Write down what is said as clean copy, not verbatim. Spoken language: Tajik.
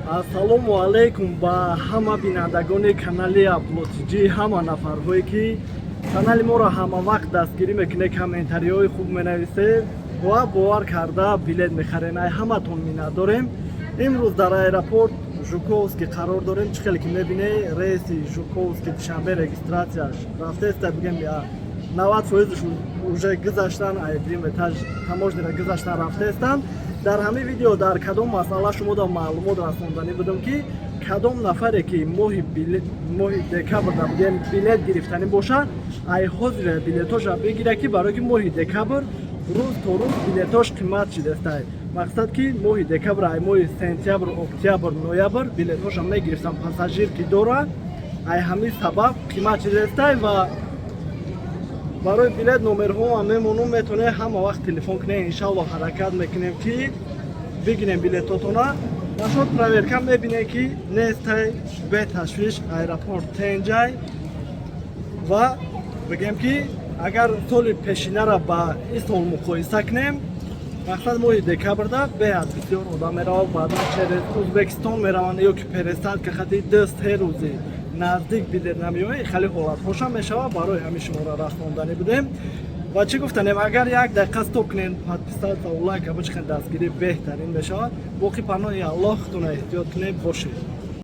Ассалому алайкум ба ҳама бинандагони канали Аблотиҷӣ, ҳама нафарҳое, ки канали моро ҳама вақт дастгирӣ мекунед, комментариҳои хуб менависед ва бовар карда билет мехарен. Ай ҳаматон миннатдорем. Имрӯз дар аэропорт Жуковский қарор дорем. Чӣ хеле ки мебинед, рейси Жуковский Душанбе регистрацияш рафтеста, бигем, 90 фоизш уже гузаштан, ай дуюм этаж таможняра гузаштан, рафтаестанд. Дар ҳамин видео дар кадом масъала шумо да маълумот расонданӣ будам, ки кадом нафаре ки моҳи декабр, бигем, билет гирифтанӣ боша, ай ҳозир билетоша бигира, ки барои ки моҳи декабр рӯз то рӯз билетош қимат шидастай. Мақсад, ки моҳи декабр, ай моҳи сентябр, октябр, ноябр билетҳоша мегирифтам, пассажир ки дора, ай ҳамин сабаб қимат шидастай. Ва барои билет номерҳоам мемонум, метавонед ҳама вақт телефон кунед. Иншалло, ҳаракат мекунем, ки бигирем билетотона. Нашод проверка мебинем, ки нестай, беташвиш, аэропорт тенҷай. Ва бигем, ки агар соли пешинара ба ин сол муқоиса кунем, мақсад, моҳи декабрда беҳад бисёр одам меравад, баъдан через Узбекистон мераванд ё ки пересадка хати 2-3 рӯзи наздик билет намеояд, хеле ҳолатҳошам мешавад. Барои ҳамин шуморо расонданӣ будем. Ва чӣ гуфтанем, агар як дақиқа стоп кунем, подписаться, лайка бичиқен, дастгирӣ беҳтарин мешавад. Боқӣ паноҳи Аллоҳ, худтона эҳтиёт кунед, бошед.